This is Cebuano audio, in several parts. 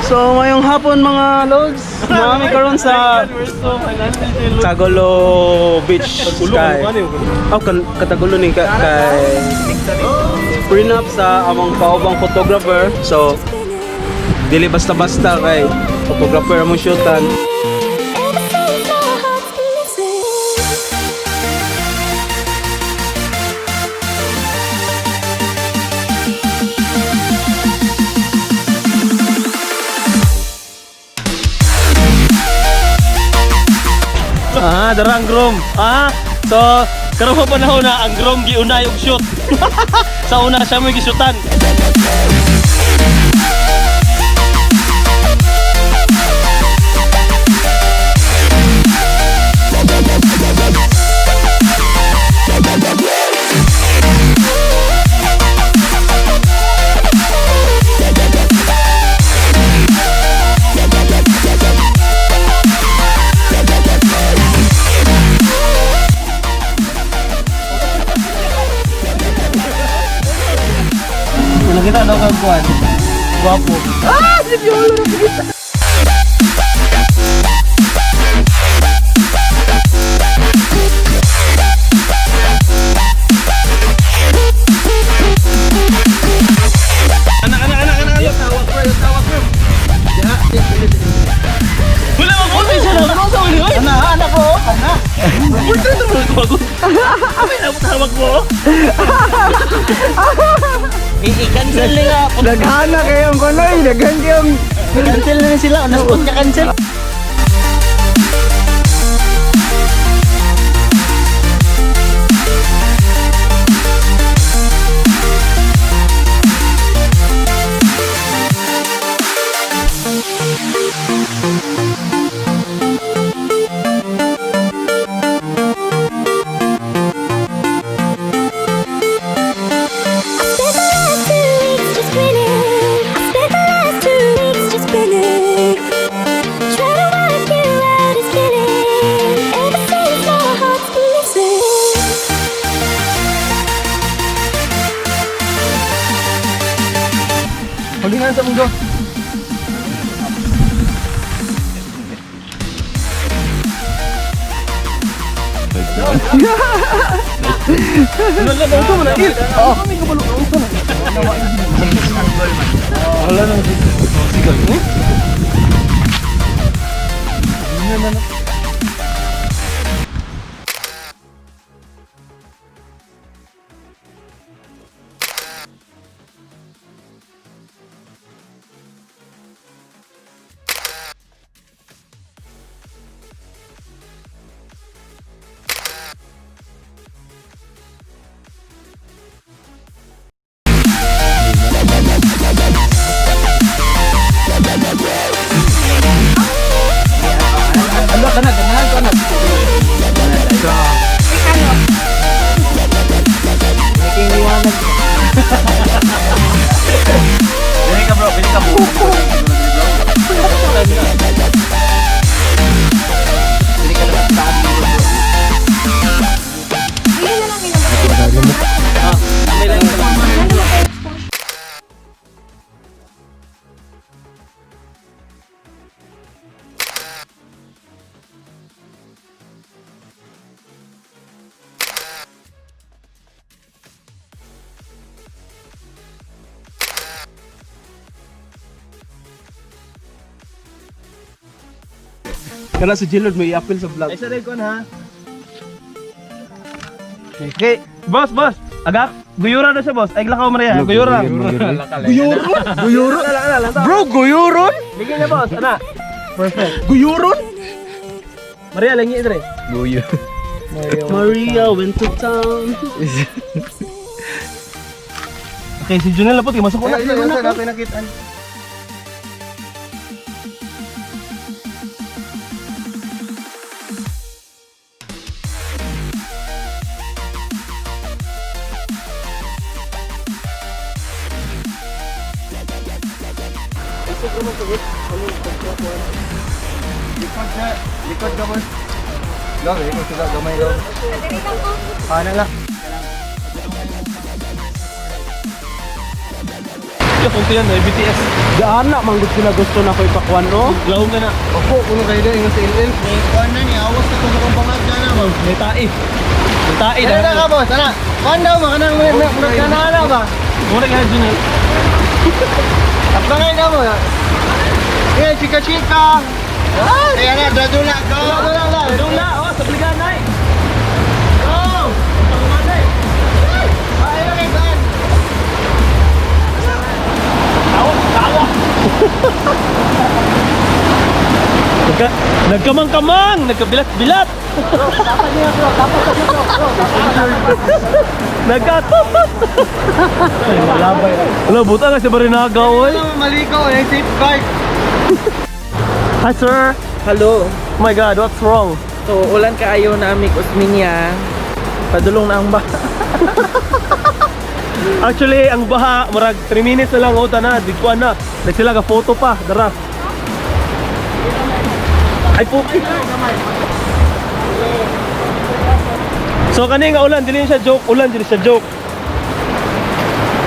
So ngayong hapon, mga lods, nami karon sa Tagulo Beach Sky. Oh, kan katagulo ni ka, kay prenup sa among kaubang photographer. So dili basta-basta kay photographer among shootan. Ever since my heart's been missing. Ah, dara ang grom. Ah, so karon pa panahon na ang grom giunay og shoot. Sa una siya mo gisutan. Nakita daw kang kuan. Gwapo. Ah, si Piolo na. Anak, anak, anak, anak, anak. Tawag bro, tawag bro. Wala mo siya na. Ano sa uli? Ana, anak ko, ana. Portrait mo ko ako. Ay, tawag mo. I-cancel nila. Daghana kayong kunoy, daghan kayong Cancel na sila. Naspot niya cancel. I spent the last 2 weeks just grinning. I spent the last 2 weeks just grinning. Trying to work you out is killing. Ever since my heart's been missing. Hulingan sa mundo. Wala na ito na. Oh. Wala na. Sigal. Eh? Kana si Jillard may i-appeal sa vlog. Ay, sa kon ha. Okay, boss, boss. Agak, guyura na siya, boss. Ay, lakaw Maria. Guyura. Guyuron? Guyuron? Bro, guyuron? Bigyan niya, boss. Ana. Perfect. Guyuron? Maria, langi dire. Guyo. Maria went to town. Okay, si Junel na po. Masuk ko na. Ay, ay, ay, ay, nakitaan. Likod na, likod ka boss. Gabi, likod ka gamay daw. Ana lang. Kaya kung yan, eh, BTS. Daan na, manggod sila gusto na ko ipakuan, no? Lawom ka na. Opo, kuno kayo din, ingon sa LL. May kuan na ni awas na tumukong bangag na na ba. May tae. May tae. Ano na ka boss? Ana. Kuan daw ba kanang may nagkanana ba? Mura ka, Junel. Tapangay na mo. Eh, chika chika. Ay, ana, dadula go. Dadula la. Dula, oh, sa bliganay. Go. Pangumanay. Ay, ano kay kuan? Tawa, tawa. Nagkamang-kamang, nagkabilat-bilat. Nagkatapat. Wala, buta nga si Barinaga, oy. Ano maliko, eh, safeguard. Hi, sir. Hello. Oh my God, what's wrong? So, ulan kaayo na amig Usminya. Padulong na ang ba. Actually, ang baha, murag 3 minutes na lang, oh, na, digkuan na. Like sila ka photo pa, dara. Ay po. So kani nga ulan, dili siya joke, ulan dili siya joke.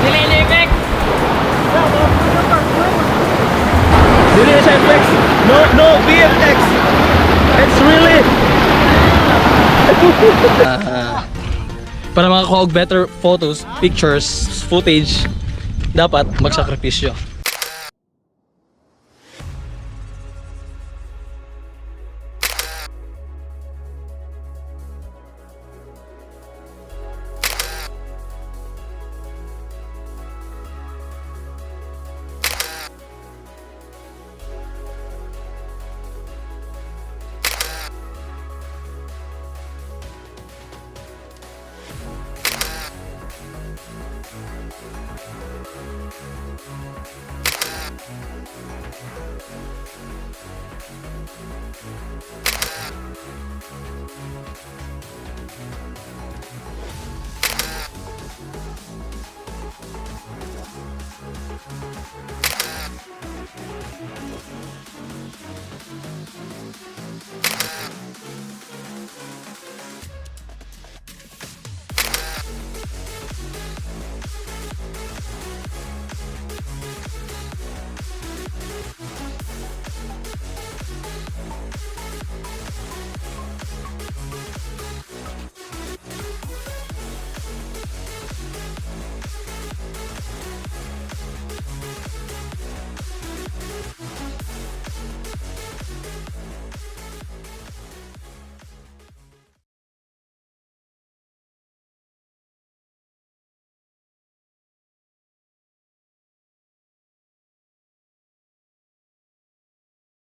Dili ni effect. Dili siya effects. No, no VFX. It's really Para makakuha og better photos, pictures, footage, dapat magsakripisyo.